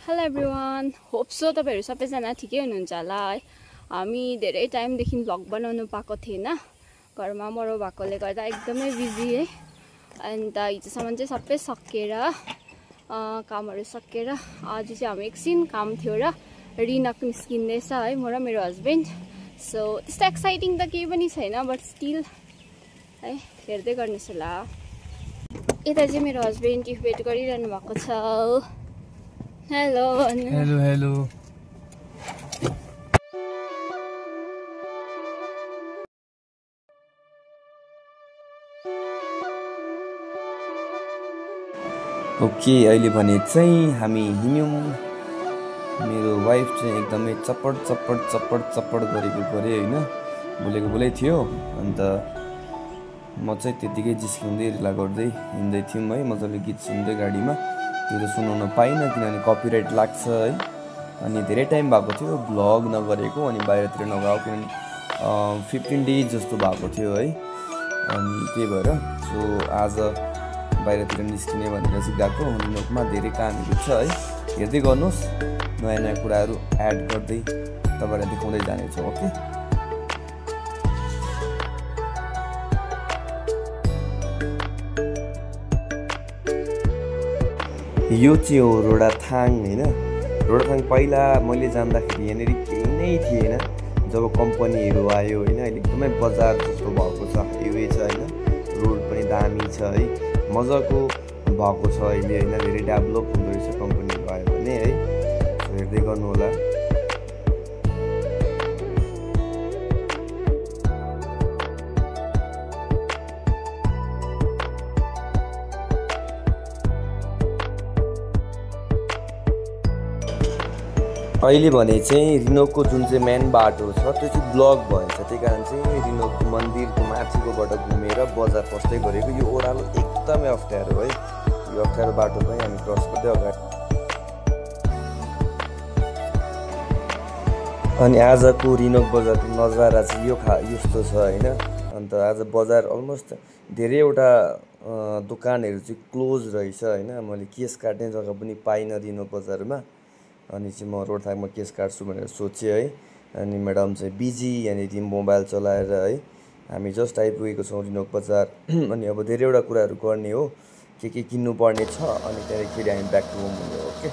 Hello everyone, hope so तपाईहरु सबैजना ठिकै हुनुहुन्छ होला है। हामी धेरै टाइमदेखि भ्लग बनाउनु पाएको थिएन, घरमा मरौ भएकोले गर्दा एकदमै बिजी है। अन्त हिजोसम्म चाहिँ सबै सकेर कामहरु सकेर आज चाहिँ हामी एकछिन काम थियो र रिनक निस्किँदैछ है, म र मेरो हस्बेन्ड। सो त्यस्तो एक्साइटिङ त केही पनि छैन, बट स्टिल है हेर्दै गर्नुस् होला। यता चाहिँ मेरो हस्बेन्ड वेट गरिरहनु भएको छ। हेलो हेलो हेलो ओके, अहिले भने चाहिँ हामी हिँड्यौँ। मेरो वाइफ चाहिँ एकदमै चप्पड चप्पड चप्पड चप्पड गरेको गरे होइन, बोलेको थियो। अन्त म चाहिँ त्यतिकै जिस्किँदै रिला गर्दै हिँड्दै थियौँ है, मजाले गीत सुन्दै गाडीमा। त्यो त सुनाउन पाइनँ किनभने कपिराइट लाग्छ है। अनि धेरै टाइम भएको थियो भ्लग नगरेको, अनि बाहिरतिर नगएको किनभने 15 डेज जस्तो भएको थियो है। अनि त्यही भएर सो आज बाहिरतिर निस्किने भनेर चाहिँ गएको। रिनोकमा धेरै कामहरू छ है, हेर्दै गर्नुहोस्। नयाँ नयाँ कुराहरू एड गर्दै तपाईँलाई देखाउँदै जानेछु। ओके, यो चाहिँ हो रोडाथाङ होइन। रोडाथाङ पहिला मैले जाँदाखेरि यहाँनिर केही नै थिएन, जब कम्पनीहरू आयो होइन। अहिले एकदमै बजार जस्तो भएको छ, हाइवे छ होइन, रोड पनि दामी छ है, मजाको भएको छ अहिले होइन। धेरै डेभलप हुँदो रहेछ कम्पनीहरू आयो भने है, हेर्दै गर्नु होला। अहिले भने चाहिँ रिनोकको जुन चाहिँ मेन बाटो छ त्यो चाहिँ ब्लक भएछ, त्यही कारण चाहिँ रिनोक मन्दिरको माथिकोबाट घुमेर बजार पस्दै गरेको। यो ओह्रालो एकदमै अप्ठ्यारो है, यो अप्ठ्यारो बाटो पनि हामी क्रस गर्दै अगाडि। अनि आजको रिनोक बजारको नजारा चाहिँ यस्तो छ होइन। अन्त आज बजार अलमोस्ट धेरैवटा दोकानहरू चाहिँ क्लोज रहेछ होइन। मैले केस काट्ने जग्गा पनि पाइनँ रिनोक बजारमा। अनि चाहिँ म रोडथाङमा केस काट्छु भनेर सोचेँ है। अनि म्याडम चाहिँ बिजी यहाँनिर मोबाइल चलाएर है। हामी जस्ट आइपुगेको छौँ रिनोक बजार। अनि अब धेरैवटा कुराहरू गर्ने हो, के किन्नु पर्ने छ। अनि त्यहाँदेखि हामी ब्याक टु होम हुने हो। ओके,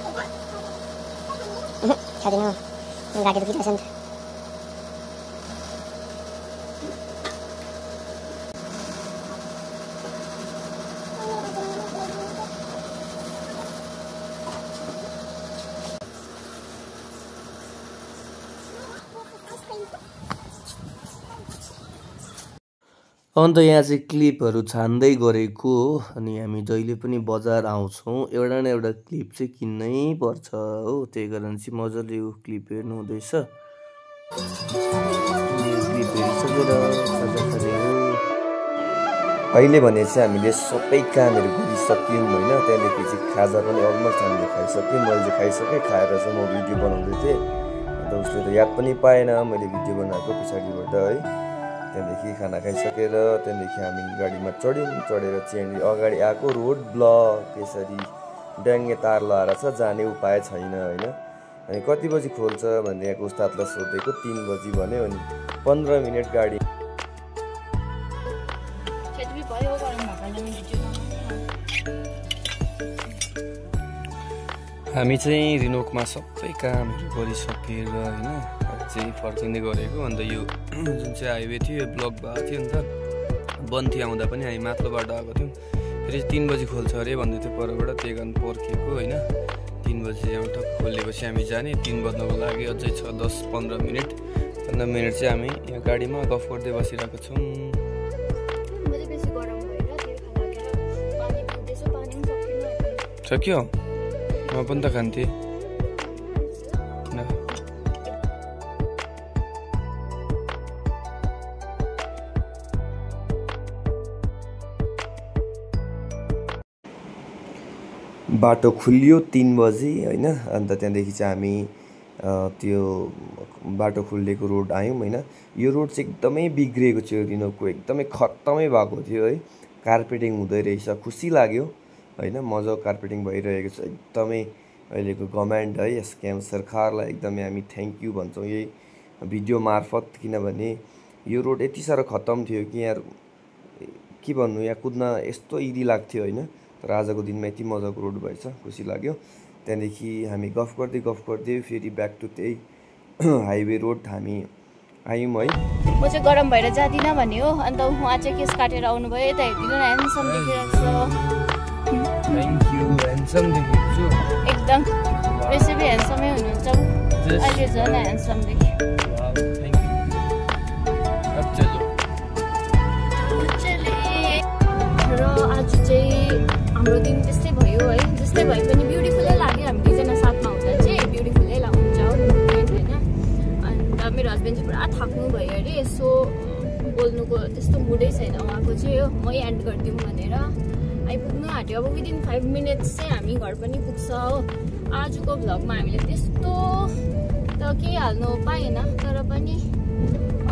अन्त यहाँ चाहिँ क्लिपहरू छान्दै गरेको हो। अनि हामी जहिले पनि बजार आउँछौँ एउटा न एउटा क्लिप चाहिँ किन्नै पर्छ हो, त्यही कारण चाहिँ मजाले यो क्लिप हेर्नु हुँदैछ। अहिले भने चाहिँ हामीले सबै कामहरू गरिसक्यौँ होइन। त्यहाँदेखि चाहिँ खाजा पनि अलमोस्ट हामीले खाइसक्यौँ। मैले चाहिँ खाइसकेँ, खाएर चाहिँ म भिडियो बनाउँदै थिएँ। अन्त उसले त याद पनि पाएन मैले भिडियो बनाएको पछाडिबाट है। त्यहाँदेखि खाना खाइसकेर त्यहाँदेखि हामी गाडीमा चढ्यौँ। चढेर चाहिँ अगाडि आएको रोड ब्लक यसरी ड्याङ्गे तार लगाएर छ, जाने उपाय छैन होइन। अनि कति बजी खोल्छ भन्ने यहाँको उस्तादलाई सोधेको, 3 बजी भन्यो। अनि 15 मिनट गाडी। हामी चाहिँ रिनोकमा सबै कामहरू गरिसकेर होइन चाहिँ फर्किँदै गरेको। अन्त यो जुन चाहिँ हाइवे थियो यो ब्लक भएको थियो नि त, बन्द थियो। आउँदा पनि हामी माथिल्लो बाटो आएको थियौँ, फेरि 3 बजी खोल्छ अरे भन्दै थियो परबाट, त्यही कारण पर्खेको होइन। 3 बजी एउटा खोलेपछि हामी जाने, 3 बज्नको लागि अझै छ 10-15 मिनट। 15 मिनट चाहिँ हामी यहाँ गाडीमा गफ गर्दै बसिरहेको छौँ। सक्यो, म पनि त खान्थेँ। बाटो खुल्यो 3 बजी होइन। अन्त त्यहाँदेखि चाहिँ हामी त्यो बाटो खुलेको रोड आयौँ होइन। यो रोड चाहिँ एकदमै बिग्रिएको थियो, रिनोकको एकदमै खत्तमै भएको थियो है। कार्पेटिङ हुँदै रहेछ, खुसी लाग्यो होइन। मजाको कार्पेटिङ भइरहेको छ, एकदमै अहिलेको गभर्मेन्ट है एसकेएम सरकारलाई एकदमै हामी थ्याङ्क यू भन्छौँ यही भिडियो मार्फत। किनभने यो रोड यति साह्रो खतम थियो कि यहाँ के भन्नु, यहाँ कुद्न यस्तो इजी लाग्थ्यो होइन। तर आजको दिनमा यति मजाको रोड भएछ, खुसी लाग्यो। त्यहाँदेखि हामी गफ गर्दै फेरि ब्याक टु त्यही हाइवे रोड हामी आयौँ है। म चाहिँ गरम भएर जाँदिनँ भन्ने हो, अन्त उहाँ चाहिँ केस काटेर आउनुभयो। यता हेरिदिनु न, ह्यान्डसम देखिरहेको छ। थ्याङ्क यू, ह्यान्डसम देखिएको छु एकदम। रेसिपी ह्यान्डसमै हुनुहुन्छ, अहिले झन् ह्यान्डसम देखेँ। र आज चाहिँ हाम्रो दिन त्यस्तै भयो है। जस्तै भए पनि ब्युटिफुलै लाग्यो। हामी दुईजना साथमा हुँदा चाहिँ ब्युटिफुलै हुन्छ होइन। अन्त मेरो हस्बेन्ड चाहिँ पुरा थाक्नु भयो अरे, सो बोल्नुको त्यस्तो मुडै छैन उहाँको चाहिँ हो। मै एन्ड गरिदिउँ भनेर आइपुग्नु आँट्यो। अब विदिन 5 मिनट्स चाहिँ हामी घर पनि पुग्छ हो। आजको भ्लगमा हामीले त्यस्तो त केही हाल्नु पाएन, तर पनि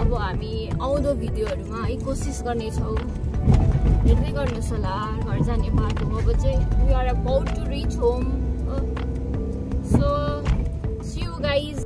अब हामी आउँदो भिडियोहरूमा है कोसिस गर्नेछौँ। हेर्दै गर्नुहोस् होला घर जाने बाटो। अब चाहिँ we are about to reach home. So see you guys.